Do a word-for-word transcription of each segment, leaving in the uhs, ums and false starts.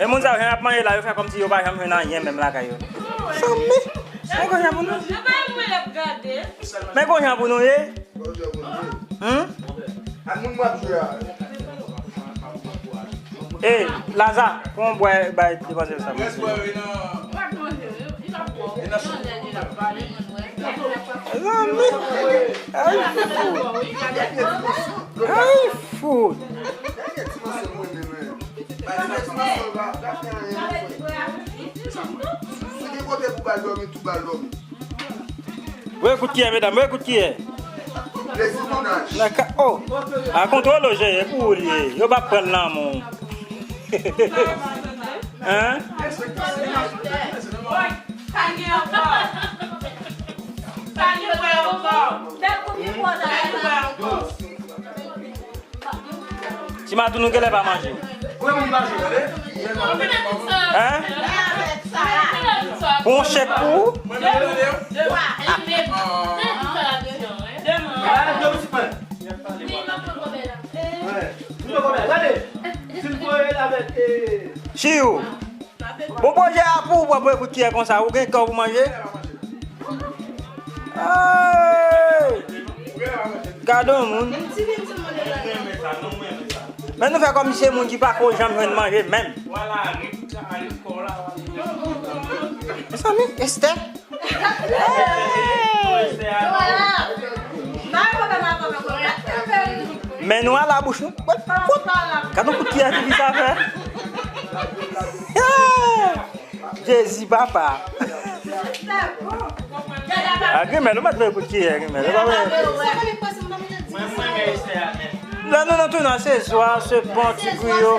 E moun sa yo, jan y ap manje la, yo fè kòmsi yo pa janm jwenn anyen menm lakay yo. Zanmi, men konjan pou nou. Men konjan pou nou ye. Hmm? Ak moun m ap jwe a. E, Laza, pran yon bwè bay demoiselle sa. Zanmi. Ay, fout. Ay, fout. Voye kout kiyè, medam, voye kout kiyè. Nan ka, oh, a kontwòl ou jere pou ou li ye. Yo p ap pran l nan men w. Hein? Ti Matou, nou genlè pa manje. Hein? Pou yon chèk pou ou? Chiyou. Bon, pwojè a pou ou, pran kout kiyè konsa, ou gen kè pou manje? Hey! Gade yon moun. Men nou fè kòmsi se moun ki pako janm jwenn manje menm. Mezanmi, Esther. Hey! Men nou a la bouch nou. Gad yon kout kiyè ki sa fè. Hey! Jezi, papa. A, Grimèl, ou mèt voye kout kiyè, Grimèl. Ou pa vle. Lè nou nan tounaj, se zwa, se pon, ti griyo.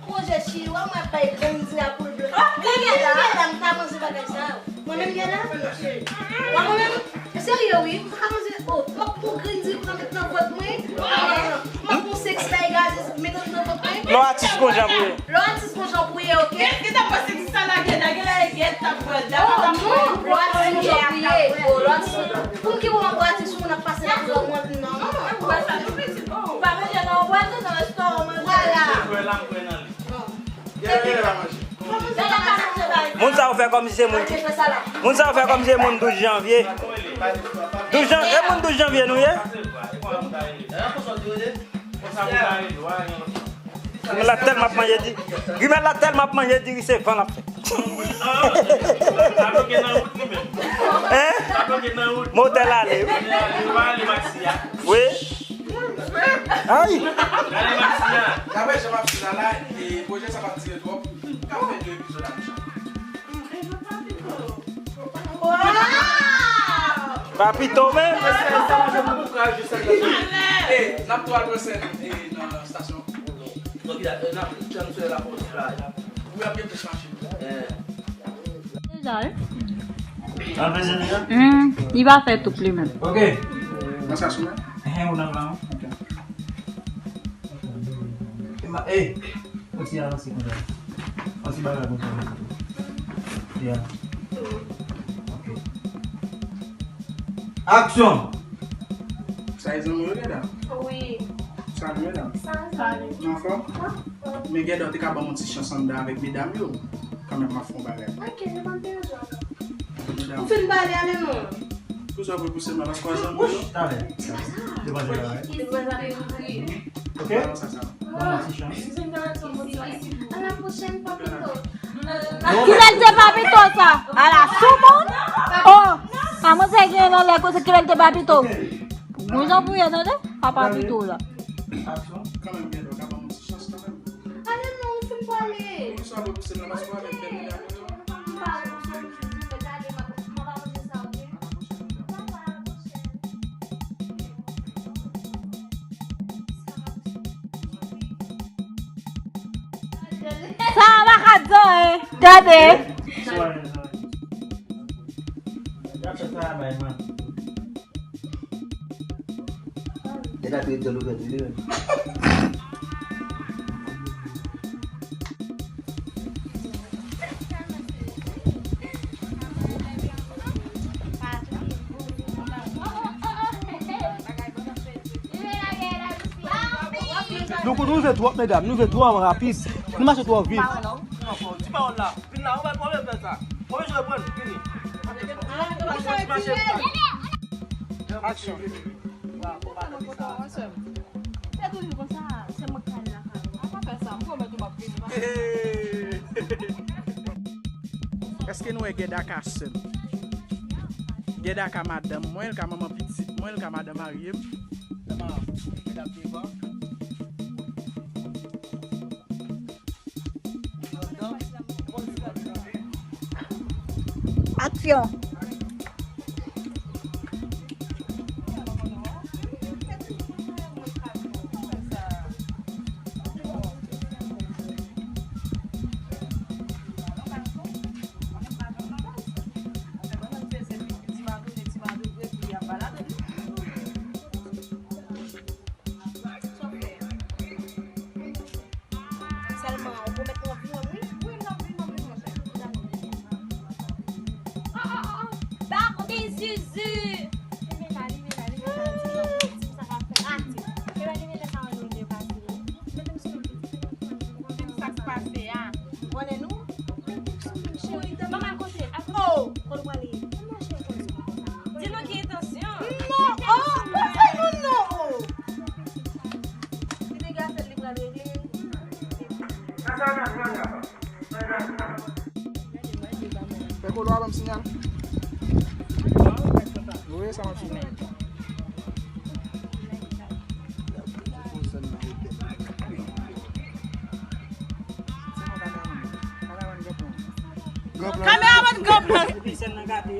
Pwojè chiywa, mwen bay grenn di a poul blan. Gade la, medam, pa manje bagay sa yo. Mwen menm, gade la. Mwen menm, serye, wi. Mwen pa manje, oh, mwen pou grenn di, mwen met nan vant mwen. Mwen pou sèks bay gaze, met nan vant mwen. Lè w atis gon jan pou ye. Lè w atis gon jan pou ye, oke? Gen, gen ta panse ki sa lage, lage la e gen ta pral. Oh, non, lè w atis gon jan pou ye. Oh, lè w atis gon jan. Pou m ki pou mwen pou atis moun ap pase la pou mwen, non, non, non. Ou wè sa, nou pitit. Ou pa manje nan yon bwat, non, nan restoran, manje. Vwala. Mwen la, mwen nan li. Moun sa yo fè kòmsi se moun ki, moun sa yo fè kòmsi se moun douz janvye. Douz jan, e moun douz janvye nou ye? Grimèl la tèlman ap manje di, Grimèl la tèlman ap manje diri, se van l ap fè. Hein? Motèl ale, wi. Wi. Ay! Gade Maxi a. Dapre jan Maxi la la, e pwojè sa p ap dire twòp. N ap fè de epizòd ak chan. Papito menm. E, n ap tou al pran sèn, e, nan stasyon. Wi, ap gen plis machin. Deja, wi. An vle se deja? Hmm, li pa fè tout li menm. Ok. Nan stasyon la? Ehe, ou nan plan an? Ok. E ma, e, yon ti avanse konsa. Yon ti bagay konsa. Ya. Ok. Aksyon! Sa e zanmi w, Geda? Wi. Salut, medam. Salut. Nou anfòm? Anfòm. Men Geda, w te ka ban m yon ti chans anndan avèk medam yo. Kanmenm, m ap fè yon bagay. Ok, nou ban m deranj ou. Medam. Ou fin pale, ale non. Pou sa, pou pouse m la, paske w zanmi yo. Talè. Se pa sa. Demoiselle la, wi. Demoiselle la, wi. Ok? Ban m sa, sa. Ban m yon ti chans. À la prochaine, papito. Kilè l te papito sa? Ala soumoun? Oh, pa mwen se gen nan lè konsa kilè l te papito. Bon jan pou ye, tande? Pa papito la. Aksyon. Kanmenm, Geda, w ka ban m yon ti chans kanmenm. Ale non, ou fin pale. Poukisa w ap pouse m la? Paske w avèk bèl medam yo. Sa a pa ka di anyen. Tande. Gade ap ret zòl ouvè tou li menm. Nou kout rive twòp, medam, nou rive twò rapid. Nou mache twò vit. Di pawòl la. Vin la, ou pa pwoblèm fè sa. Ou bezwen pran, vini. Ou mache vit. Aksyon. Fè toujou konsa, se mwen k pale lakay ou. A pa fè sa, m pwomèt ou m ap vini. Èske nou wè Gèda ka sè m? Gèda ka madanm mwen, l ka manman pitit mwen, l ka madanm marye m. Aksyon. Sèlman, ou pwomèt nou ap vin wè m, wi. Wi, n ap vin, n ap vin, monchè. N ap vin. Oh, oh, oh, oh. Ba, oubyen Zuzu. Li vin la, li vin la, li vin la. Di m, di m sa k ap fèt. Ati. Ebyen, li vin lè sa, nou depase. Mete m sou men. Di m sa k pase a. Konnen nou? Mete m sou men, cheri. Manman, kote? Oh, kote w prale? Di nou ki entansyon. Non, oh, pa fè nou non, oh. Li te gen afè l li pral regle. Fè kolo a ban m siyal. Wi, sa m ap siyal. Kameraman, granp lan. Epi sèn nan gate.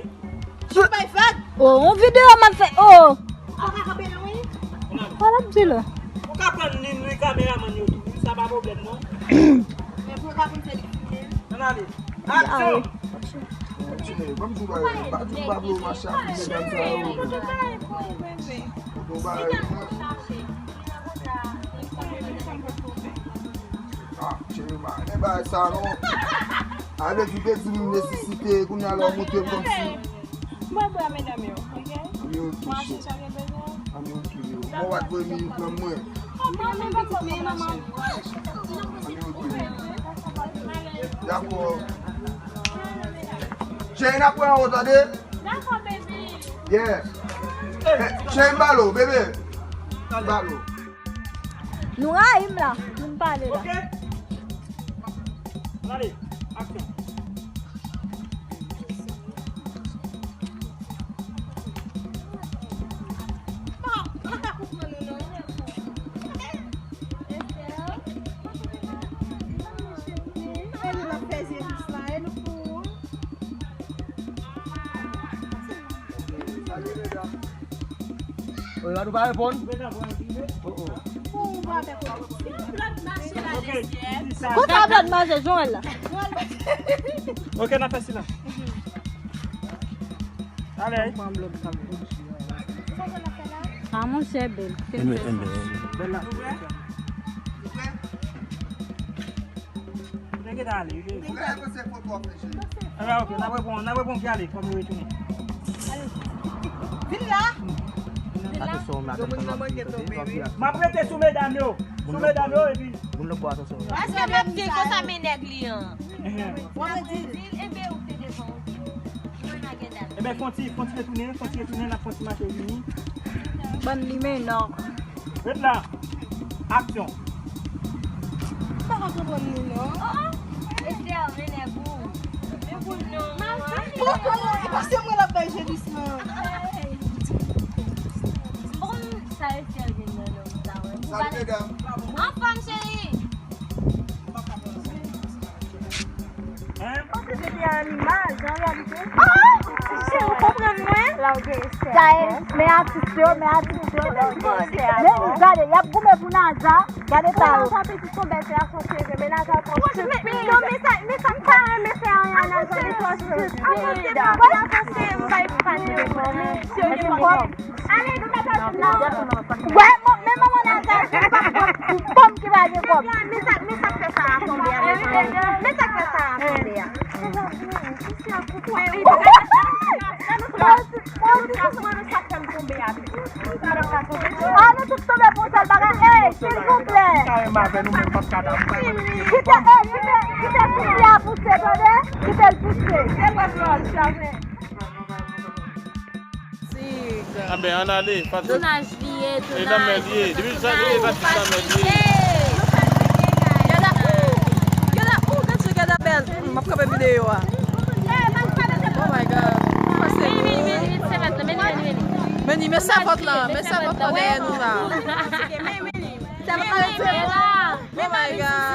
Sou bay vag. Oh, yon videyo m ap fè. Oh. Ou ka kanpe lwen. Sa l ap di la? Ou ka pran liy wi kameramann yo tou. Sa pa pwoblèm non. Men pou w ka konn se li ki filme. Ann ale. Aksyon. Aksyon. Aksyon. Ban m di w bagay, pa di w pa vle w mache ak medam sa yo. Kote w bay. Ah, cheri, pa renmen bagay sa non. Avèk ou te di m nesesite, kounye a la w montre m kòmsi. Mwen bwè medam yo, oke? Anben oke, cheri. Anben oke, yo. Mwen w ap voye minit nan mwen. Anben oke. Dakò. Cheri, n ap wè anwo, tande? Dakò, baby. Yeah. Eh, cheri, m ba l ou, bebe. M ba l ou. Nou rayi m la, nou pale la. Oke. Ann ale, aksyon. Wi, la nou pa reponn. Oh, oh. Kote a blòd mache, Joel la? Ok, n ap fè sila. Ale. Ah, monchè, bèl. Bèl la. Nèg ta ale, wi. Anben, oke, n ap reponn, n ap reponn ki ale, kòm yo retounen. Vin la. M ap rete sou medam yo. Sou medam yo, epi. Paske m ap di konsa, men nèg li an. Ehe. M ap di l, enben, ou te devan, oke. Mwen la gen dat. Enben, fon ti, fon ti retounen, fon ti retounen, n ap fon ti mache vini. Bann limen non. Ret la. Aksyon. M pa ka konprann nou non. Oh, oh. Esther, men nèg ou. Men pou non. Poko, e pa se mwen l ap bay jelisman. Bon, sa Esther gen nan lòm sa, wè. Salut, medam. Anfòm, cheri. Hein? Paske se te an imaj, an reyalite. Ah! Cheri, ou konprann mwen? Dayè, men atis yo, men atis yo. Men gade, y ap goumen pou Naza. Gade sa yo. Naza piti son bèl fè a son cheve, men Naza twò stupid. Non, men sa, men sa m pa renmen fè a Naza, li twò stupid. Avanse, avanse, m bay fan yo. Serye, pòp. Ale, nou mèt al nan. Wè, men manman Naza, se pa pòp, pòp ki pa gen kòb. Men sa, men sa k fè sa a tonbe a, mezanmi. Men sa k fè sa a tonbe a. Mwen, mwen, sa k fè m tonbe a, pitit. Ah, nou tout tonbe pou sèl bagay. Ey, silvouplè. Kite, ey, kite, kite soufle a pouse, tande? Kite l pouse. Anben, ann ale. Tounaj li ye, tounaj. Li ye. Depi sa li ye, Patricia, men li ye. Gada, ooh, gada, ooh, gad sa, gada bèl. M ap kanpe videyo a. Oh my God. Sa se gou. Meni, men sèvant lan, men sèvant lan dèyè nou la. Oh my God.